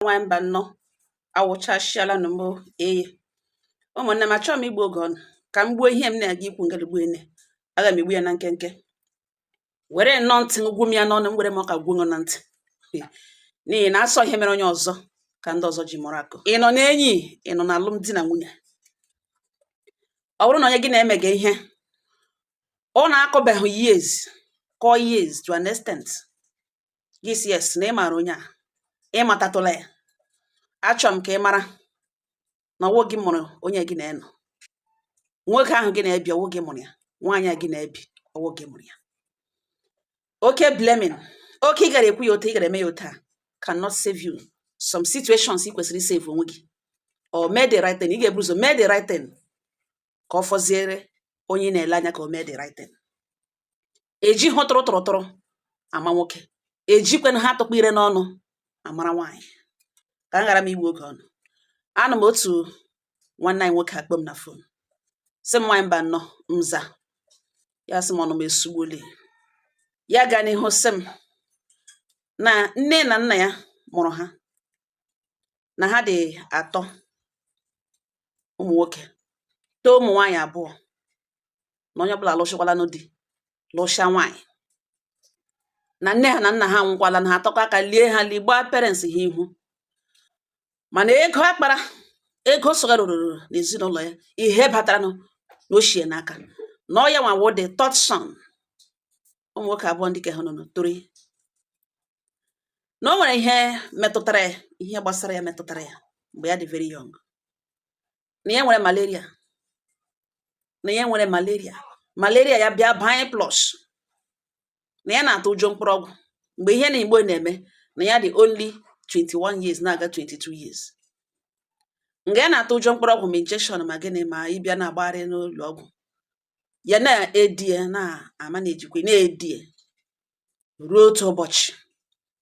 Nwaanyị mba nnọọ, awụchasịala nụ mbụ. Ee, ụmụnne m, achọghị m igbu oge ọnụ ka m gbuo ihe m na-aga ikwu ngaligbu ene. Aga m egbu ya na nkenke, were nnọọ ntị gwu m ya n'ọnụ m, were m ọka gwuo na ntị, n'ihi na asọ ihe mere onye ọzọ ka ndị ọzọ ji mụrụ akụ. Ị nọ n'enyi, ị nọ n'alụmdi na nwunye, ọ bụrụ na onye gị na-emege ihe ọ na-akọbeghị years, kọọ years to an extent, gị si yes na ị maara onye a, ịmatatụla ya, achọrọ m ka ị mara na ọwụ gị mụrụ onye gị na-enọ. Nwoke ahụ gị na-ebi, ọwụ gị mụrụ ya. Nwaanyị a gị na-ebi, ọwụ gị mụrụ ya. Oke blaming, oke ị gara ekwu ya otu ị gara eme ya otu a cannot save you. Some situations ị kwesịrị isave onwe gị or mee the right thing. Ị ga-ebu ụzọ mee the right thing ka ọ fọziere onye ị na-ele anya ka o mee the right thing. Eji hụ tụrụ tụrụ tụrụ ama nwoke, ejikwana ha tụkpa ire n'ọnụ amara nwaanyị. Ka m ghara m igbu oge ọnụ, anụ m otu nwanne anyị nwoke akpọ m na phone, sị m, "Nwaanyị mba nnọọ." Nza ya, sị m ọnụ m esugbuole ya. Gaa n'ihu sị m na nne na nna ya mụrụ ha, na ha dị atọ, ụmụ nwoke too, ụmụ nwaanyị abụọ, na onye ọbụla lụsịkwalanụ di, lụsịa nwaanyị, na nne ha na nna ha anwụkwala, na ha atọkọ aka lie ha, ligbaa parents ha ihu. Mana ego akpara ego sọgarororo n'ezinụlọ ya, ihe bataranụ na ochie n'aka na ọ ya nwa wụ the third son. Ụmụ nwoke abụọ ndị ke ha nọ n'otori, na o nwere ihe metụtara ya, ihe gbasara ya metụtara ya mgbe ya dị very young, na ya nwere malaria, na ya nwere malaria. Malaria ya bịa banye plus na ya na-atụ ụjọ mkpụrụ ọgwụ. Mgbe ihe na igbo na-eme na ya dị only 21 years na-aga 22 years, nga ya na-atụ ụjọ mkpụrụ ọgwụ, ma injection ma gịnị, ma ịbịa na-agbagharị n'ụlọ ọgwụ, ya na-edie na-ama na-ejikwa na-edie. Ruo otu ụbọchị,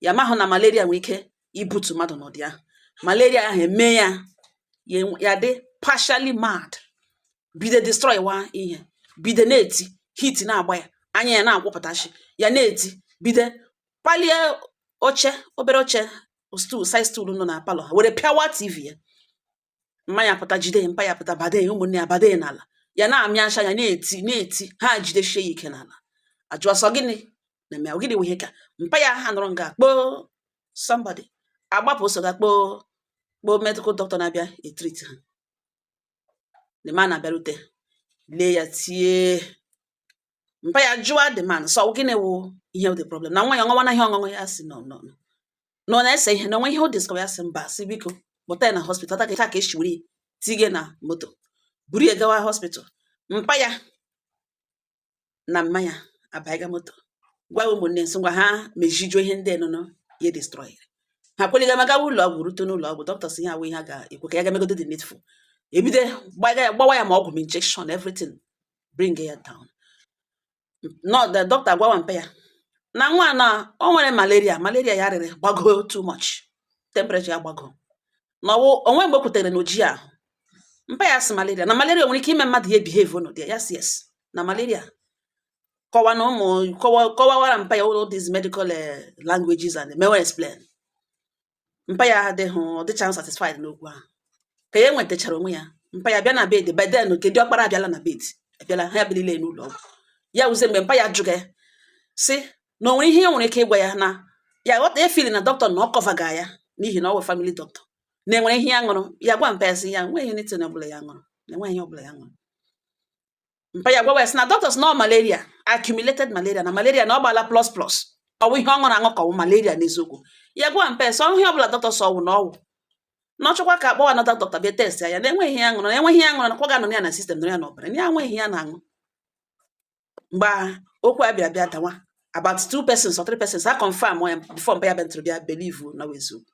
ya mahụ na malaria nwere ike ibutu mmadụ n'ụdị ahụ. Malaria ahụ eme ya, ya dị partially mad, bido destroy wa ihe, bido na-eti, heat na-agba ya, anya ya na-agwụpụtachi, ya na-eti, bido palie oche, obere oche, stool, side stool nọ na parlour ha, were pịawa TV ya. Mmanya pụta jide ya, mpa ya pụta bade ya, ụmụnne ya bade ya n'ala, ya na-amị asha, ya na-eti na-eti, ha jidesie ya ike n'ala. Ajụọ sọ gịnị na-eme, gịnị wụ ihe ka mpa ya ha nụrụ nga kpoo somebody agbapụ so ga kpoo kpoo medical doctor na-abịa etreat ha. The man na-abịarute, lee ya, tie mpa ya, jụọ the man sọ gịnị wụ ihe wụ the problem, na nwa ya ọṅụwa na ihe ọṅụṅụ. Ya sị no, no, no, na ọ na-ese ihe, na onwe ihe o discover. Ya sị mba, sị biko kpọta ya na hospital taa ka esi were tinye na moto buru ya gawa hospital. Mpa ya na mma ya abaiga moto, gwa ụmụnne nsị ngwa ha mejijuo ihe ndị nọ ya destroy. Ha kweliga ma gawa ụlọ ọgwụ. Rute n'ụlọ ọgwụ, dọkịta sị ya awụ ihe a ga-ekwe ka ya ga-emegodo the needful. Ebido gbaga ya, gbawa ya ma ọgwụ ma injection, everything, bring ya down. No, the doctor gwawa mpa ya na nwa na o nwere malaria, malaria ya rịrị gbago too much, temperature ya gbago, na ọwụ onwe mgbe o kwutere na oji ahụ. Mpa ya sị malaria, na malaria nwere ike ime mmadụ ya behave n'ụdị ya. Ya sị yes, na malaria kọwa na ụmụ kọwa kọwawara mpa ya all these medical languages and mewe explain. Mpa ya adịghị, ọ dịcha satisfied n'okwu ahụ. Ka ya nwetachara onwe ya, mpa ya bịa na bed. By then nke diọkpara abịala na bed, abịala ha bilile n'ụlọ ọgwụ. Ya wuzie mgbe mpa ya jụga ya sị na o nwere ihe ya nwere ike ịgwa ya, na ya ghọta efili na dọkịta na ọ coverga ya n'ihi na ọ wụ family doctor, na enwere ihe ya ṅụrụ. Ya gwa mpa ya sị ya nweghị anything ọbụla ya ṅụrụ, na enweghị ihe ọbụla ya ṅụrụ. Mpa ya gwawa ya sị na doctors na ọ malaria, accumulated malaria, na malaria na ọ gbala plus plus, ọ bụ ihe ọ ṅụrụ aṅụ ka ọ bụ malaria n'eziokwu. Ya gwa mpa ya sị ihe ọbụla dọkịta sọ ọwụ na ọwụ, na ọ chọkwa ka akpọwa another doctor bịa test ya, na enweghị ihe ya ṅụrụ, na enweghị ihe ya ṅụrụ, na kwa ga-anọ ya na system, nọrọ ya n'ọbara, na ya enweghị ihe ya na-aṅụ. Mgbe okwu a bịara bịa dawa, about two persons or three persons ha confirm ya before mpa ya bịa bịa believe na ọ eziokwu,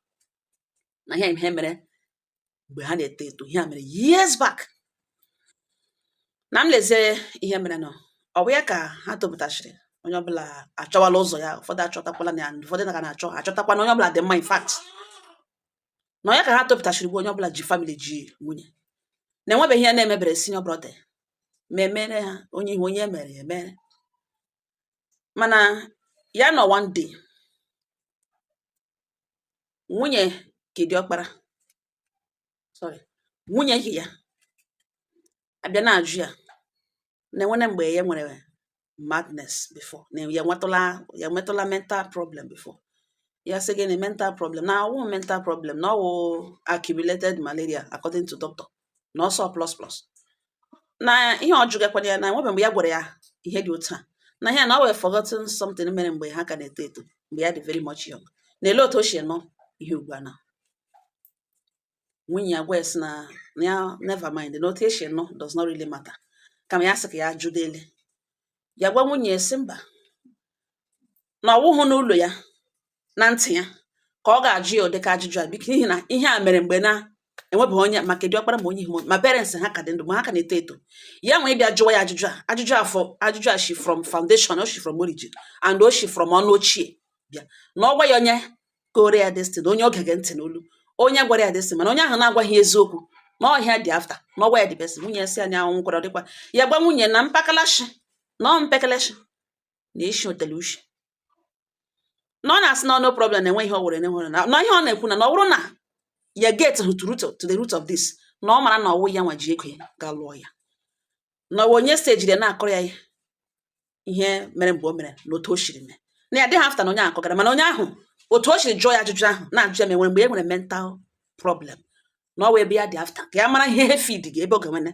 na ihe ihe mere mgbe ha na-eto eto, ihe a mere years back. Na m lezie ihe mere nọ, ọ bụ ya ka ha topụtachiri, onye ọbụla achọwala ụzọ ya, ụfọdụ achọtakwala na ya, ụfọdụ na ka na-achọ achọtakwa, na onye ọbụla dị mma. In fact, na ya ka ha topụtachiri bụ onye ọbụla ji family, ji nwunye, na enwebeghị ihe na-emebere senior brother ma emere ha onye ihu onye emere ya emere. Mana ya nọ one day, nwunye Kediọkpara, sorry, nwunye gị ya abịa na-ajụ ya na enwene mgbe ya nwere madness before, na ya nwetụla mental problem before. Ya sị gịnị? Mental problem? Na ọwụ mental problem, na ọwụ accumulated malaria according to doctor, na ọsọ plus plus na ihe ọ jụgakwana ya na enwebe mgbe ya gwara ya ihe dị otu a, na ihe na ọ wee forgotten something mere mgbe ha ka na-eto eto, mgbe ya dị very much young, na ele otu o si nọ ihe ugbu a. Na nwunye ya gwa ya sị na ya never mind, na otu esi nọ does not really matter, kama ya sị ka ya jụdele ya. Gwa nwunye ya sị mba, na ọwụhụ n'ụlọ ya na ntị ya ka ọ ga-ajụ ya ụdịka ajụjụ a, biko, n'ihi na ihe a mere mgbe na enwebeghị onye maka diọkpara ma onye ihu ma parents ha ka dị ndụ, ma ha ka na-eto eto. Ya nwee ịbịa jụwa ya ajụjụ a, ajụjụ afọ ajụjụ a shi from foundation, o shi from origin and o shi from ọnụ ochie bịa, na ọ gwa ya onye kore ya destiny, onye oge ntị n'olu, onye gwara ya destiny, mana onye ahụ na-agwaghị eziokwu na ọhịa dị after na ọgwa ya dị person. Nwunye ya si anya anwụ kwara dịkwa ya. Gwa nwunye na mpakalashi na ọ mpekeleshi na eshi otele ushi, na ọ na-asị na no problem, na enwe ihe ọ were na-enwere na ihe ọ na-ekwu, na ọ bụrụ na ya get to the root of this, na ọ mara na ọwụ ya nwa ji ego ya ga lụọ ya, na ọ onye stejiri ya na-akọrọ ya ihe mere mgbe o mere na otu o shiri mee, na ya dịghị after na onye ahụ akọgara, mana onye ahụ otu o siri jụọ ya ajụjụ ahụ na-ajụ ya ma enwere mgbe e nwere mental problem, na ọ wụ ebe ya dị after ka ya mara ihe he feed gị ebe ọ ga-enwene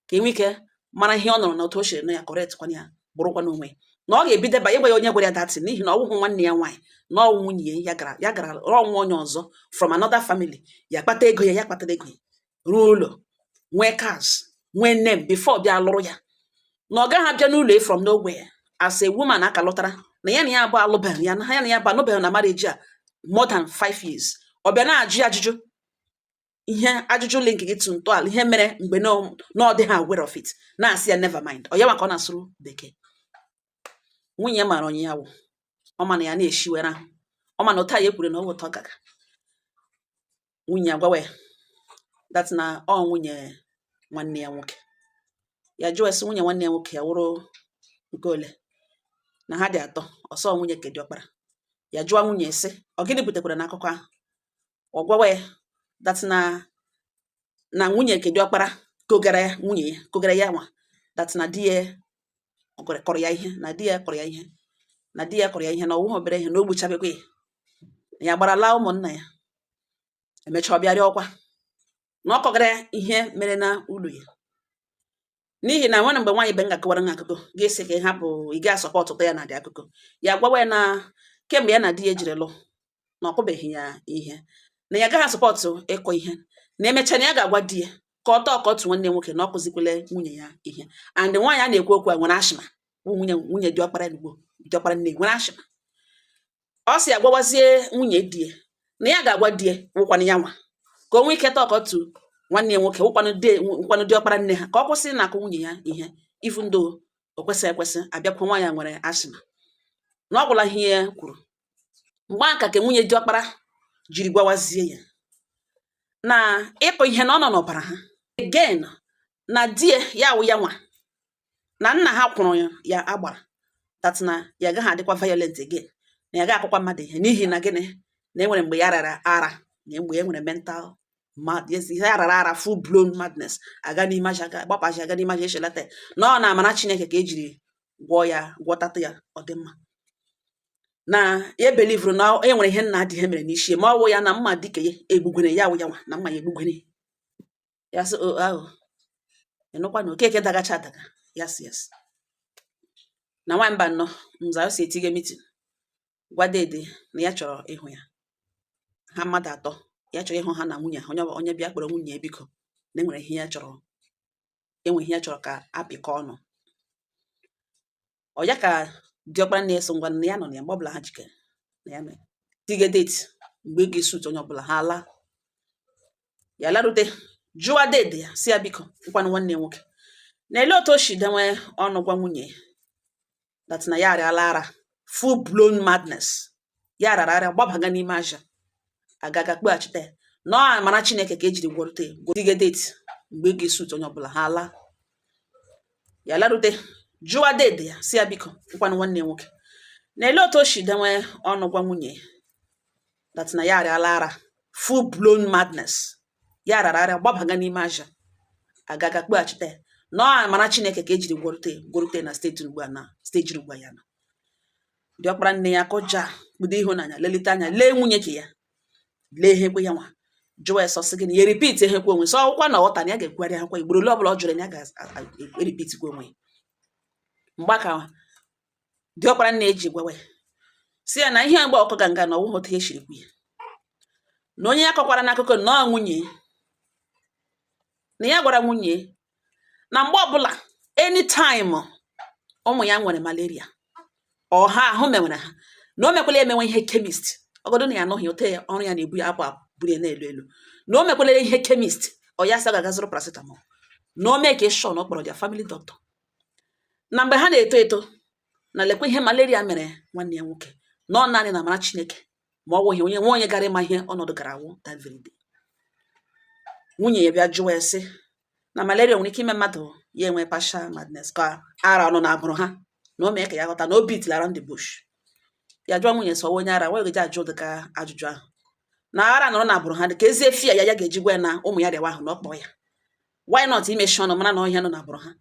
ka enwe ike mara ihe ọ nọrọ na otu o siri nụ ya correct kwana ya bụrụkwa n'onwe ya, na ọ ga-ebido ba ịgwa ya onye gwara ya datin, n'ihi na ọ wụhụ nwanne ya nwaanyị, na ọ nwunye ya gara rụọ nwa onye ọzọ from another family, ya kpata ego ya, ya kpatara ego ya, ruo ụlọ, nwee cars, nwee name before bịa lụrụ ya, na ọ gaghị abịa n'ụlọ ya from nowhere as a woman aka lụtara, na ya abụọ alụbeghị ya, na ya na ya abụọ anụbeghị na marriage a more than 5 years, ọ bịa na-ajụ ya ajụjụ, ihe ajụjụ link gị to ntọala ihe mere mgbe na ọ dịghị aware of it, na-asị ya never mind. Ọ ya maka ọ na-asụrụ bekee. Nwunye ya mara onye ya wụ, ọ ma na ya na-eshiwere ahụ, ọ ma na ụta ya ekwuru na ọ wụ ụtọ gaga. Nwunye ya gwawa ya that na ọ nwunye nwanne ya nwoke. Ya jụọ sị nwunye nwanne ya nwoke ya wụrụ nke ole, na ha dị atọ, ọsọ nwunye ke diọkpara. Ya jụọ nwunye sị ọ gịnị butekwara n'akụkọ ahụ. Ọ gwawa ya that na nwunye ke diọkpara kogara ya, nwunye ya kogara ya nwa that na di ya kọrọ ya ihe, na di ya kọrọ ya ihe, na di ya kọrọ ya ihe, na ọwụghị obere ihe, na o gbuchabekwa ya, na ya gbara laa ụmụnna ya. Emechaa ọ bịa rịọkwa na ọ kọgara ya ihe mere na ụlọ ya, n'ihi na nwere mgbe nwaanyị be m ga-akọwara m akụkọ ga-esi ka ị hapụ ị ga asọpọtụta ya na dị akụkọ. Ya gwawa ya na kemgbe ya na di ya ejiri lụ, na ọ kụbeghị ya ihe, na ya agaghị asọpọtụ ịkụ ihe, na emechaa na ya ga-agwa di ya ka ọ tọọ ka otu nwanne nwoke na ọ kụzikwele nwunye ya ihe. And nwaanyị a na-ekwu okwu a nwere asthma, bụ nwunye diọkpara Igbo, diọkpara nne nwere asthma. Ọ sị ya gwawazie nwunye di ya na ya ga-agwa di ya wụkwanụ ya nwa ka o nwee ike tọọ ka otu nwanne ya nwoke wụkwanụ di, wụkwanụ diọkpara nne ha, ka ọ kwụsị na-akụ nwunye ya ihe, even though o kwesịghị ekwesị. Abịakwa nwaanyị a nwere asthma, na ọ gwụla ihe ya kwuru. Mgbe ahụ ka nwunye diọkpara jiri gwawazie ya na ịkụ ihe na ọ nọ n'ọbara ha again, na di ya ya wụ ya nwa na nna ha kwụrụ ya agbara that na ya agaghị adịkwa violent again, na ya agaghị akụkwa mmadụ ihe, n'ihi na gịnị? Na enwere mgbe ya rara ara, na mgbe e nwere mental mad, yes, ihe ya rara ara, full blown madness, aga n'ime aja, aga gbapụ aja, aga n'ime aja echelata ya, na ọ na amara Chineke ka ejiri gwọọ ya, gwọtata ya, ọ dị mma, na ya belivuru na e nwere ihe nna dị ihe mere n'isi, ma ọ wụ ya na mma dike ya egbugwere ya, wụ ya nwa na mma ya egbugwere ya. Sị o ahụ ịnụkwa na Okeke dagacha adaga. Yes, na nwamba nnọọ nza o si etige meeting gwa dede na ya chọrọ ịhụ ya, ha mmadụ atọ ya chọrọ ịhụ ha na nwunye ha, onye bịa kpọrọ nwunye ya, biko, na enwere ihe ya chọrọ, enwe ihe ya chọrọ ka apịkọ ọnụ. Ọ ya ka diọkpara na-eso ngwa na ya nọ na ya mgbe ọbụla ha jikere na ya mere tige date mgbe ga-esut onye ọbụla ha laa. Ya larute jụwa dede ya si ya biko, nkwanụ nwanne ya nwoke na-ele otu o si denwe ọnụ gwa nwunye ya that na ya arịala ara, full blown madness, ya rara ara gbabaga n'ime aja, agaga kpeghachite ya, na ọ amara Chineke ka ejiri gwọrute ya. Tige date mgbe ga-esut onye ọbụla ha laa. Ya larute jụwa dede ya si ya biko, nkwanụ nwanne ya nwoke na-ele otu o si denwe ọnụ gwa nwunye ya that na ya arịala ara, Full blown madness. Ya rara ara gbabaga n'ime aja, agaga kpeghachite ya na ọ amara Chineke ka ejiri gwọrute gwọrute na state ugbu a, na stage ugbu a ya nọ. Diọkpara nne ya kụja, kpudo ịhụnanya, lelite anya, lee nwunye ke ya, lee ihekwe ya nwa, jụọ ya sọ sị gịnị ya repeat ehekwe onwe sọ ọkwụkwa na ọghọta na ya ga-ekwugharị ahụkwa igboro ole ọbụla ọ jụrụ na ya ga-erepeat kwa onwe ya. Mgbe aka diọkpara nne eji gwawa ya, si ya na ihe mgbe ọkụ ga nga na ọwụghị otu ya esiri kwu ya, na onye ya kọkwara n'akụkọ na ọ nwunye na ya gwara nwunye na mgbe ọbụla, anytime ụmụ ya nwere malaria, ọha ahụ menwere ha, na o mekwala emenwe ihe chemist, ọgọdụ na ya anọghị ote ọrụ ya na-ebu ya apụ apụ buru ya na-elu elu, na o mekwala ihe chemist, ọ ya sị ga-aga zụrụ paracetamol, na o mee ka sure na ọ kpọrọ their family doctor. Na mgbe ha na-eto eto, na lekwa ihe malaria mere nwanne ya nwoke, na ọ naanị na amara Chineke, ma ọ wụghị onye nwe onye gara ịma ihe ọnọdụ gara awụ that very day. Nwunye ya bịa jụwa ya sị na malaria nwere ike ime mmadụ ya enwe partial madness, ka ara ọnụ na agbụrụ ha, na o mee ka ya ghọta na o beat around the bush. Ya jụọ nwunye sọ onye ara nwa ga-eji ajụ dịka ajụjụ ahụ na ara nọrọ na agbụrụ ha, dị ka ezi efi ya ya ga-eji gwa ya na ụmụ ya rịawa ahụ na ọ kpọọ ya, why not imechi ọnụ mara na ọhịa nọ na agbụrụ ha,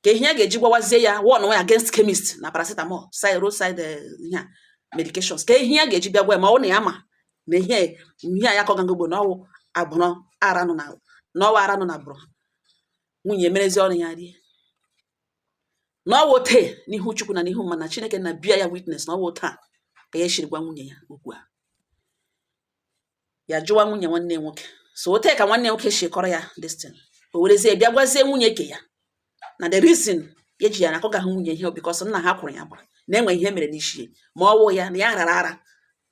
ka ihe ya ga-eji gwawazie ya warn ya against chemist na paracetamol side roadside ihe a medications, ka ihe ya ga-eji bịa gwa ya, ma ọ bụ na ya ma na ihe a ya kọga ugbo na ọwụ agbụrụ ara nọ na na ọwụ ara nọ na agbụrụ ha. Nwunye merezi ọnụ ya rie na ọwụ ote n'ihu Chukwu na n'ihu mma na Chineke na bịa ya witness na ọwụ taa ka ya shiri gwa nwunye ya okwu a. Ya jụwa nwunye nwanne ya nwoke so ote ka nwanne ya nwoke si kọrọ ya this thing, o werezie bịa gwazie nwunye ke ya na the reason eji ya na akọgaghị nwunye ihe, because nna ha kwụrụ ya gbara na enwe ihe mere n'isi ya, ma ọ wụ ya na ya rara ara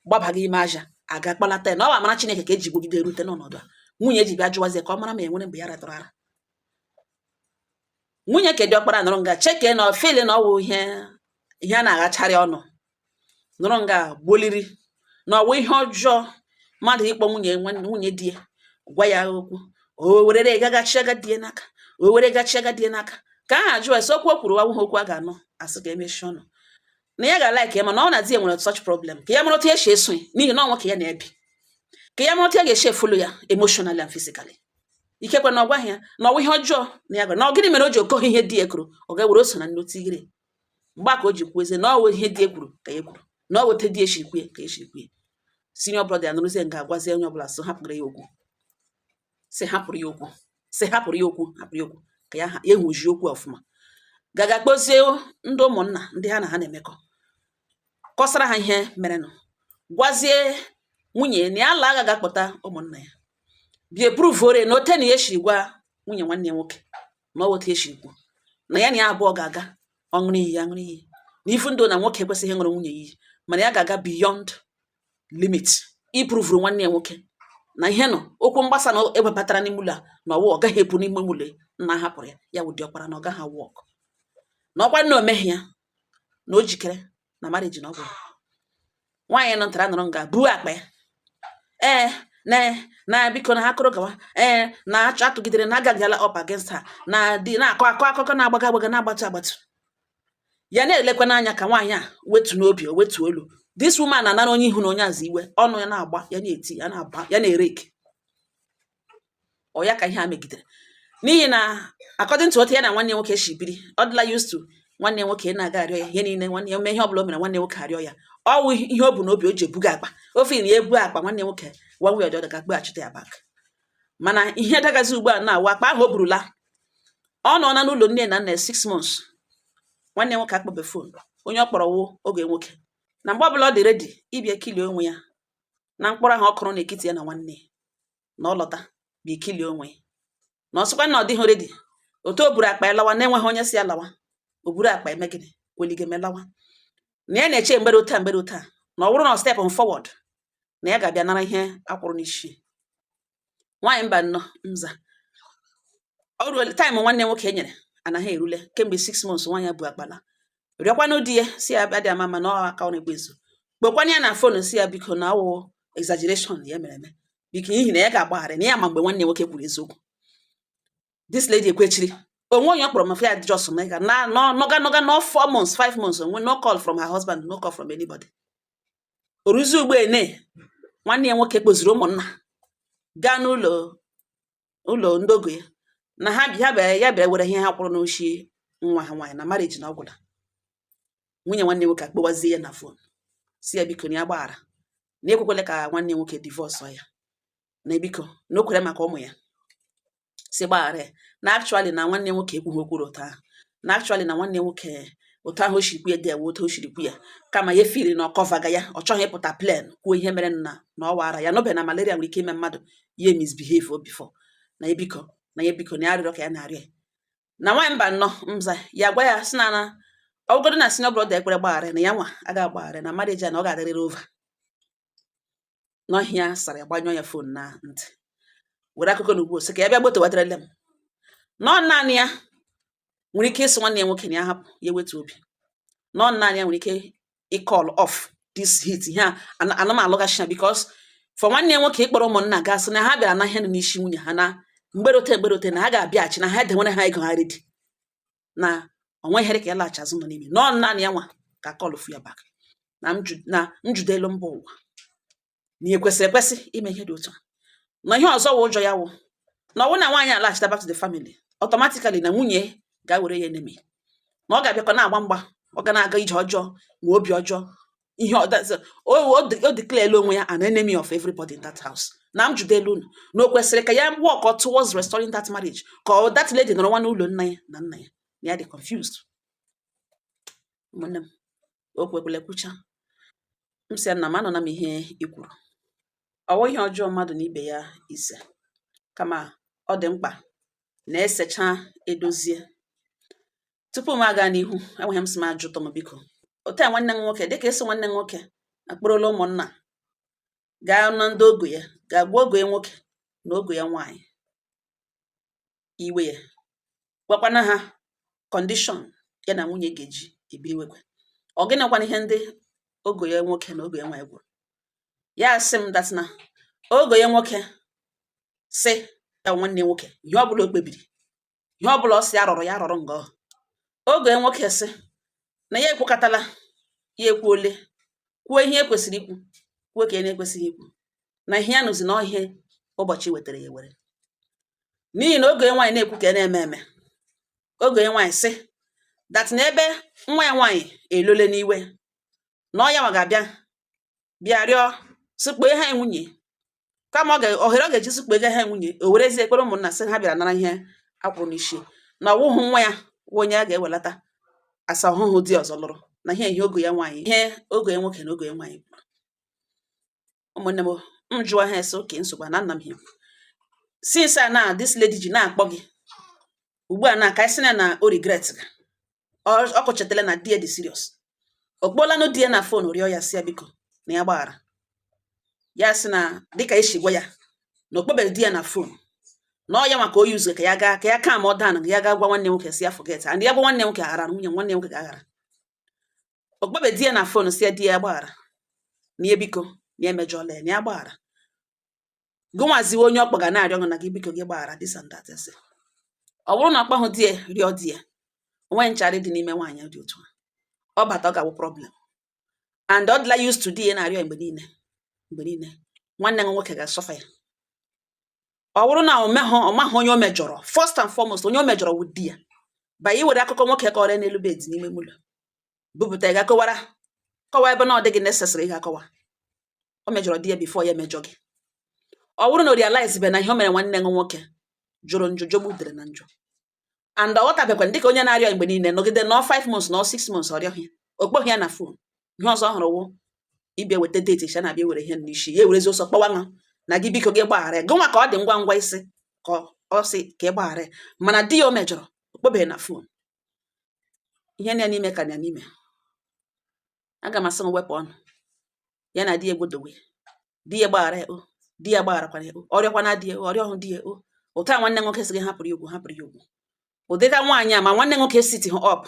gbabaga ime aja, aga kpalata ya, na ọ bụ amara Chineke ka eji gwogide rute n'ọnọdụ a. Nwunye ji bịa jụwazie ka ọ mara ma enwere mgbe ya ratụrụ ara. Nwunye ke diọkpara nụrụ nga cheke na ofele na ọwụ ihe a na-aghacharị ọnụ, nụrụ nga gboliri na ọwụ ihe ọjọọ mmadụ ịkpọ nwunye di ya gwa ya okwu, o werere gagachi agadi ya n'aka, o were gachi agadi ya n'aka, ka aha jụọ ese okwu o kwuru awụghị okwu a ga-anụ asị ka emechi ọnụ, na ya ga-like ya, mana ọ na di ya nwere such problem, ka ya mara otu esi eso ya, n'ihi na ọ nwoke ya na-ebi, ka ya mara otu ya ga-esi efollow ya emotionally and physically. Ikekwe na ọ gwaghị ya na ọwụ ihe ọjọọ na ya gwara na ọ gịnị mere o ji okoghị ihe di ya kwuru, ọ ga-ewere o so na nnu tigire. Mgbe a ka o ji kwuezie na ọ wụ ihe di ya kwuru ka ya kwuru, na ọ weta di ya shiri kwue ka ya shiri kwue. Senior brother ya nụrụzie nga, agwazie onye ọbụla so hapụrụ ya okwu, si hapụrụ ya okwu, si hapụrụ ya okwu, hapụrụ ya okwu, ka ya ya ehuji okwu ọfụma, gaga kpozie ndị ụmụnna ndị ha na ha na-emekọ, kọsara ha ihe merenụ, gwazie nwunye na ya ala agaghị akpọta ụmụnna ya bịa eprovore na ote na ya eshiri gwa nwunye nwanne ya nwoke na ọ otu eshiri kwu na ya na ya abụọ ga-aga ọṅụrụ iyi ya ṅụrụ iyi na ifu ndụ na nwoke ekwesịghị ịṅụrụ nwunye ya iyi, mana ya ga-aga beyond limit iprovuru nwanne ya nwoke na ihe nọ okwu mgbasa na ewebatara n'ime ụlọ a, na ọwụ ọ gaghị epu n'ime ụlọ nna hapụrụ ya, ya wụ diọkpara, na ọ gaghị work, na ọkwa nna omeghi ya na o jikere na marriage na ọ gwụrụ. Nwaanyị nọ ntara nọrọ nga buo akpa ya, ee, na biko na ha kụrụ gawa, ee, na achọ atụgidere na agagala up against her na di na-akọ akọ akụkọ na-agbaga agbaga na-agbatu agbatu. Ya na-elekwa n'anya ka nwaanyị a wetu n'obi o wetu olu. This woman na-anara onye ihu na onye azụ iwe ọnụ ya na-agba ya, na-eti ya, na-aba ya, na-ereki ọ ya ka ihe a megidere, n'ihi na according to otu ya na nwanne ya nwoke si biri, ọ dịla used to nwanne ya nwoke na-aga arịọ ya ihe niile. Nwanne ya mee ihe ọbụla o mere, nwanne ya nwoke arịọ ya. Ọ wụ ihe o bu n'obi o ji ebuga akpa ofe na ya ebu akpa nwanne ya nwoke one way or the other ga-akpọghachite ya back. Mana ihe dagazi ugbu a na-awụ akpa ahụ o burula, ọ nọ na n'ụlọ nne na nna ya 6 months, nwanne ya nwoke akpọbe phone. Onye ọ kpọrọ wụ oge nwoke na mgbe ọbụla ọ dị ready ịbịa kilie onwe ya na mkpụrụ ahụ ọ kụrụ n'etiti ya na nwanne ya, na ọ lọta bịa kilie onwe ya, na ọ sịkwa na ọ dịghị ready. Otu o buru akpa ya lawa na-enweghị onye si ya lawa, o buru akpa eme gịnị weligeme lawa, na ya na-eche mgbere otu a, mgbere otu a, na ọ bụrụ na ọ step forward na ya ga-abịa nara ihe akwụrụ n'isi nwaanyị mba nnọọ nza. O ruole time nwanne nwoke e nyere anaghị erule kemgbe 6 months. Nwaanyị ya bu akpala rịọkwanụ di ya si ya abịa dị ama ama na ọ aka ọ na-ekwe kpọkwanụ ya na phone, si ya biko na ọwụ exaggeration ya mere eme, biko, n'ihi na ya ga-agbaghara na ya ma mgbe nwanne nwoke kwuru eziokwu. This lady ekwechiri onwe onye ọ kpọrọ mafia just na na nọga nọga no 4 months, 5 months, onwe no call from her husband, no call from anybody. Oruzi ugbo ene Nwanne ya nwoke kpoziri ụmụnna gaa n'ụlọ ụlọ ndị ogo ya na ha ha bịara, ya bịara were ihe ha kwụrụ n'oshi nwa ha nwaanyị na marriage na ọgwụla. Nwunye nwanne nwoke akpọwazie ya na phone, si ya biko na ya gbaghara, na ekwekwele ka nwanne nwoke divorce ya, na biko na o kwere maka ụmụ ya, si gbaghara ya, na actually na nwanne nwoke ekwughị okwu otu ahụ, na actually na nwanne nwoke otu ahụ o siri kwu ya dị ya otu o siri kwu ya, kama ya feel na ọ coverga ya, ọ chọghị ịpụta plain kwuo ihe mere na ọ wara ya n'obe, na malaria nwere ike ime mmadụ ya misbehave before, na ya biko, na ya biko, na ya arịrịọ ka ya na-arịọ ya. Na nwaanyị mba nnọọ mza ya gwa ya sị na ọ bụgodo na senior brother ekwere gbaghara ya, na ya nwa aga agbaghara ya, na marriage a na ọ ga-adịrịrị over. N'ọhịa sara ya, gbanyụọ ya phone na ntị, were akụkọ na ugbu sị ka ya bịa gbotowatarele m nọ. Naanị ya nwere ike ịsị nwanne ya nwoke na ya hapụ ya, ewetu obi nọ. Naanị ya nwere ike ịcall off this heat ihe a ana m alụghachi ya, because for nwanne ya nwoke ịkpọrọ ụmụnna gasị na ha bịara na ihe nọ n'isi nwunye ha na mgberote mgberote, na ha ga-abịaghachi, na ha edewere ha ego ha ready, na onwe ihere ka ya laghachi azụ nọ n'ime nọ. Naanị ya nwa ka call fu ya back na na njudelu mba ụwa na ihe kwesịrị ekwesị ime ihe dị otu a. Na ihe ọzọ wụ ụjọ ya wụ na ọ bụrụ na nwaanyị alaghachita back to the family, automatically na nwunye ga-were ya enemy, na ọ ga-abịakwa na-agba mgba, ọ ga na-aga ije ọjọọ ma obi ọjọọ ihe o declare onwe ya an enemy of everybody in that house. Na m judelu unu na o kwesịrị ka ya work towards restoring that marriage, ka ọ that lady nọrọ nwa n'ụlọ nna ya na nna ya, na ya dị confused. Ụmụnne m, o kwekwele kwucha. M sị ya nna m, anọ na m ihe i kwuru, ọ wụ ihe ọjọọ mmadụ na ibe ya ise, kama ọ dị mkpa na-esecha edozie. Tupu m aga n'ihu, enweghị m sị m ajụtụ m, biko, otu a nwanne m nwoke dịka ịsị nwanne m nwoke akpụrụla ụmụnna gaa na ndị ogo ya, ga-agwa ogo ya nwoke na ogo ya nwaanyị iwe ya, gwakwana ha condition ya na nwunye ga-eji ebiriwekwe. Ọ gịnịkwana ihe ndị ogo ya nwoke na ogo ya nwaanyị gwuru ya? Sị m that na ogo ya nwoke sị ya nwanne nwoke ihe ọbụla o kpebiri, ihe ọbụla ọ sị ya rọrọ, ya rọrọ nga ọ. Ogo ya nwoke sị na ya ekwukatala, ya ekwuole, kwuo ihe e kwesịrị ikwu, kwuo ka ya na-ekwesịghị ikwu, na ihe ya nụzi na ihe ụbọchị wetara ya ewere, n'ihi na oge nwaanyị na-ekwu ka ya na-eme eme. Oge nwaanyị sị that na ebe nwa ya nwaanyị elole n'iwe, na ọ ya nwa ga-abịa bịa rịọ sị kpee ha nwunye, kama ọ ga ohere ọ ga-eji sị kpee ha nwunye, o werezie ekpere ụmụnna sị ha bịara nara ihe akwụrụ n'isi, na ọwụhụ nwa ya wụ onye a ga-ewelata asa ọhụhụ di ọzọ lụrụ. Na ihe ihe ogo ya nwaanyị, ihe ogo ya nwoke na ogo ya nwaanyị kwuru. Ụmụnne m, m jụọ ha ese oke nsogbu na nna m ihe since a na this lady ji na-akpọ gị ugbu a na ka anyị sị na na o regret ga ọ kọchetala na di ya dị serious, ọ kpọọlanụ di ya na phone rịọ ya, sị ya biko na ya gbaghara ya. Sị na dịka esi gwa ya na o kpọbeghị di ya na phone, na ọ ya nwa ka o yuzu ka ya gaa ka ya calm down, ya gaa gwa nwanne nwoke si ya forget, and ya gwa nwanne nwoke aghara, nwunye nwanne nwoke ga-aghara. O kpọbe di ya na phone, si ya di ya gbaghara, na ya biko, na ya emejọla ya, na ya gbaghara. Gụnwaziwe onye ọkpọ ga na-arịọ gị na gị biko gị gbaghara, this and that. Ese ọ bụrụ na ọkpọhụ di ya rịọ di ya, onwe nchara dị n'ime nwaanyị dị otu a, ọ bata, ọ ga-awụ problem, and ọ dịla used to di ya na-arịọ mgbe niile, mgbe niile. Nwanne m nwoke ga-asọfa ya. Ọ bụrụ na o mehụ, ọ mahụ onye o mejọrọ. First and foremost, onye o mejọrọ wụ di ya. Ba iwere akụkọ nwoke kọrọ ya n'elu bed n'ime ụlọ bupụta ya, ga kọwara kọwa ebe na ọ dịghị necessary ịga akọwa. O mejọrọ di ya before ya emejọ gị. Ọ bụrụ na o realize be na ihe o mere nwanne gị nwoke jụrụ njụ, jọgbutere na njọ, and ọ ghọtabekwa dịka onye na-arịọ mgbe niile, nọgide nọ 5 months, nọ 6 months, ọ rịọghị ya, o kpọghị ya na phone. Ihe ọzọ ọ hụrụ wụ ịbịa weta date cha na-abịa were ihe n'isi ya, ewerezi ọsọ kpọwa ṅụ na gị biko gị gbaghara ya. Gụnwa ka ọ dị ngwa ngwa isi ka ọ sị ka ị gbaghara ya, mana di ya o mejọrọ, o kpọbeghị na phone. Ihe na ya n'ime ka na ya n'ime. Aga m asị m wepụ ọnụ ya na di ya egwodowe, di ya gbaghara ya, o di ya gbagharakwana ya, o ọ rịọkwana di ya, o ọrịọhụ di ya. O ụta nwanne nwoke sị gị hapụrụ ya ugwu, hapụrụ ya ugwu. Ụdịka nwaanyị a, ma nwanne nwoke sit him up,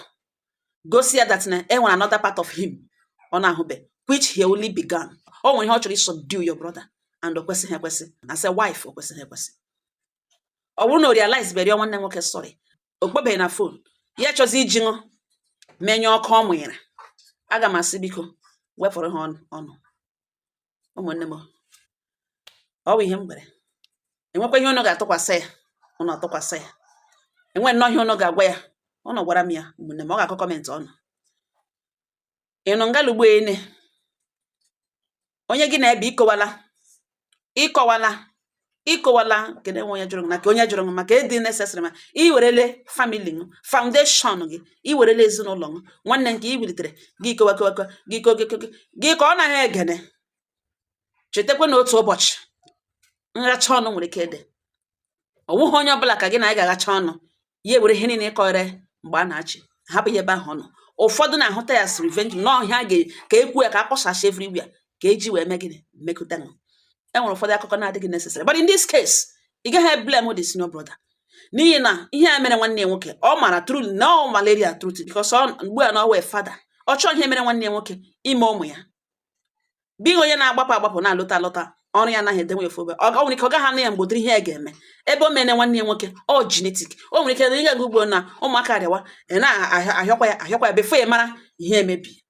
gosi ya that na e nwere another part of him ọ na-ahụbe, which he only began. O nwere ihe ọ chọrọ subdue your brother, and o kwesịghị ekwesị. As a wife, o kwesịghị ekwesị. Ọ bụrụ na o realize be rịọ nwanne nwoke sorry, o kpọbeghị na phone, ya chọzi iji ṅụ menye ọkụ ọ mụnyere, aga m asị biko wepụrụ ha ọnụ ọnụ. Ụmụnne m. Ọ bụ ihe m gwere. Enwekwa ihe unu ga-atụkwasị ya, unu atụkwasị ya. Enwe nnọọ ihe unu ga-agwa ya, unu gwara m ya. Ụmụnne m, ọ ga-akọ comment ọnụ. Ịnụ ngalugbo ene onye gị na-ebe ịkọwala, ịkọwala, ịkọwala. Kedu enwe onye jụrụ gị na ka onye jụrụ gị maka ịdị necessary? Ma ị werele family gị, foundation gị, ị werele ezinụlọ gị, nwanne nke ị wulitere gị, kowa kowa kowa gị, ko gị gị ka ọ naghị egene. Chetakwa na otu ụbọchị nracha ọnụ nwere ike ịdị. Ọ wụghị onye ọbụla ka gị na ya ga-aghacha ọnụ ya ewere ihe niile ịkọrọ mgbe a na-achị hapụ ya ebe ahụ ọ nọ. Ụfọdụ na-ahụta ya as revenge n'ọhịa ga ka ekwu ya ka akpọsasị everywhere ka eji wee mee gịnị mekụta ṅụ. E nwere ụfọdụ akụkọ na-adịghị necessary, but in this case, ị gaghị blame the senior brother, n'ihi na ihe a mere nwanne ya nwoke, ọ mara truly na ọ malaria truth, because ọ mgbe a na ọ wee father, ọ chọọ ihe mere nwanne ya nwoke ime ụmụ ya. Bịghị onye na-agbapụ agbapụ, na-alọta alọta, ọrụ ya anaghị edenwe efu obe. Ọ nwere ike ọ gaghị anụ ya mgbe ụdịrị ihe ya ga-eme ebe o mere nwanne ya nwoke. Ọ genetic. O nwere ike na ihe ga ugbo na ụmụaka rịawa, ị na-ahịọkwa ya, ahịọkwa ya before ị mara ihe emebi.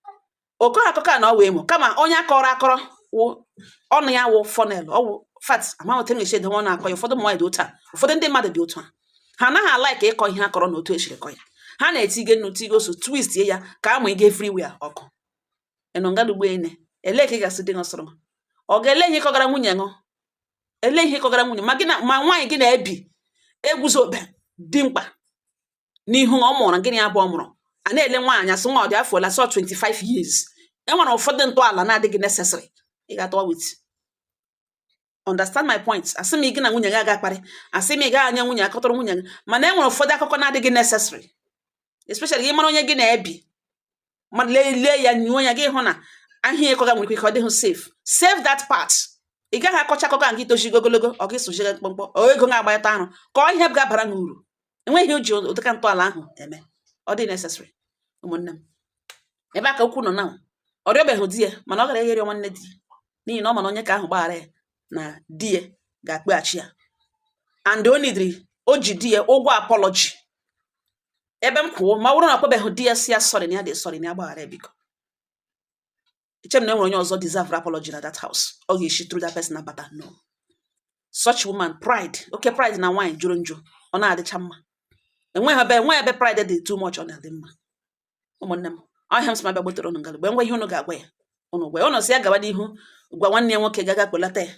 Oko akụkọ a na ọ wee mụ kama onye akọrọ akọrọ wụ ọnụ ya wụ funnel ọwụ fat amaghị otu m ga-esi edowe ọnụ akọ ya. Ụfọdụ ụmụ nwaanyị dị otu a, ụfọdụ ndị mmadụ dị otu a, ha anaghị a-like ịkọ ihe akọrọ na otu esiri kọ ya. Ha na-etige nnu, tige ose, twist ya ka amụ ịga everywhere ọkụ. Ịnụ ngalugbo ene, elee ka ị ga-asị di ṅụsịrị ọ ga-ele ihe ịkọgara nwunye ṅụ, ele ihe ịkọgara nwunye ma gị na ma nwaanyị gị na-ebi eguzobe dị mkpa n'ihu ọ mụrụ gịnị abụọ mụrụ a na-ele nwaanyị asị nwa ọ dị afọ ole, asọ 25 years. E nwere ụfọdụ ntọala na-adịghị necessary ị ga-atọwa with. Understand my point? Asị m gị na nwunye gị aga akparị, asị m ị gaghị anya nwunye akọtọrọ nwunye gị, mana e nwere ụfọdụ akụkọ na-adịghị necessary, especially gị mara onye gị na-ebi ma lee lee ya, nyuo ya, gị hụ na ahịa ịkọga nwere ike ọ dịghị safe. Save that part. Ị gaghị akọcha akụkọ a nke itochigo ogologo, ọ gị sochiga mkpọmkpọ ọ ego ga-agbanyeta arụ ka ọ ihe ga-abara gị uru. Enweghị o ji ụdịka ntọala ahụ eme, ọ dị necessary. Ụmụnne m, ebe a ka okwu nọ na ọ rịọbeghị di ya, mana ọ gara ịrịọ nwanne di ya, n'ihi na ọ ma na onye ka ahụ gbaghara ya na di ya ga-akpeghachi ya, and o nidiri o ji di ya ụgwọ apology. Ebe m kwuo, ma ọ bụrụ na ọ kpebeghị di ya si ya sorry, na ya dị sorry, na ya gbaghara ya, biko, eche m na enwere onye ọzọ deserve apology na that house ọ ga-esi through that person abata. No such woman. Pride, oke pride na nwaanyị jụrụ njụ, ọ na-adịcha mma. Enweghị ebe pride dị too much, ọ na-adị mma. Ụmụnne m, ọhịa m sị m abịa gbotere unu ngalụ mgbe ngwa ihe unu ga-agwa ya, unu gwa ya, unu sị ya gawa n'ihu gwa nwanne ya nwoke gaga kpọlata ya.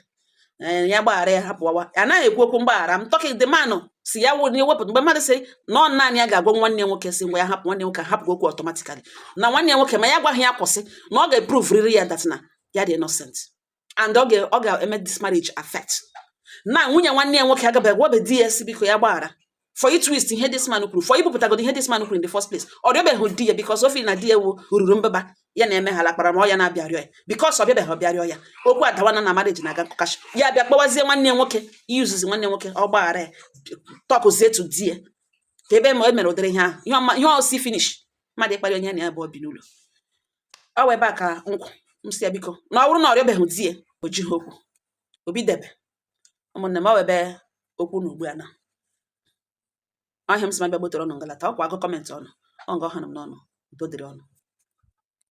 Ee, ya gbaghara ya, hapụwawa. Anaghị ekwu okwu mgbaghara m talking. The man si ya wụ ewepụ mgbe mmadụ sị na ọ naanị ya ga-agwa nwanne ya nwoke, si ngwa ya hapụ nwanne ya nwoke, hapụ okwu automatically na nwanne ya nwoke ma ya gwaghị ya kwụsị, na ọ ga-eprove riri ya that na ya dị innocent and ọ ga-eme this marriage affect na nwunye nwanne ya nwoke agabeghị gwabe di ya si biko ya gbaghara for i twist ihe this man kwuru, for ibupụtagodo ihe this man kwuru in the first place. Ọ rịọbeghị di ya because o feel na di ya wu ruru mbeba ya na-eme ha lakpara ma ọ ya na-abịa rịọ ya, because ọ bịabeghị ọ bịa rịọ ya, okwu adawana na marriage na-aga nkọkashi. Ya bịa kpọwazie nwanne ya nwoke, iyuzuzi nwanne ya nwoke ọ gbaghara ya, tọkụzie to di ya ka ebe ma e mere ụdịrị ihe ahụ, ihe ọma, ihe ọsi finish mmadụ ịkparị onye na ya bụ obi n'ụlọ. Ọ wụ ebe a ka nkwụ m si ya biko, na ọ bụrụ na ọ rịọbeghị di ya, o jighị okwu obi debe. Ụmụnne m, ọ wụ ebe okwu na ugbu a na ọhịa m sị m abịa gbotere ọnụ ngalata ọkwa agụ comment ọnụ ọ nga ọhụrụ m n'ọnụ. Udo dịrị ọnụ.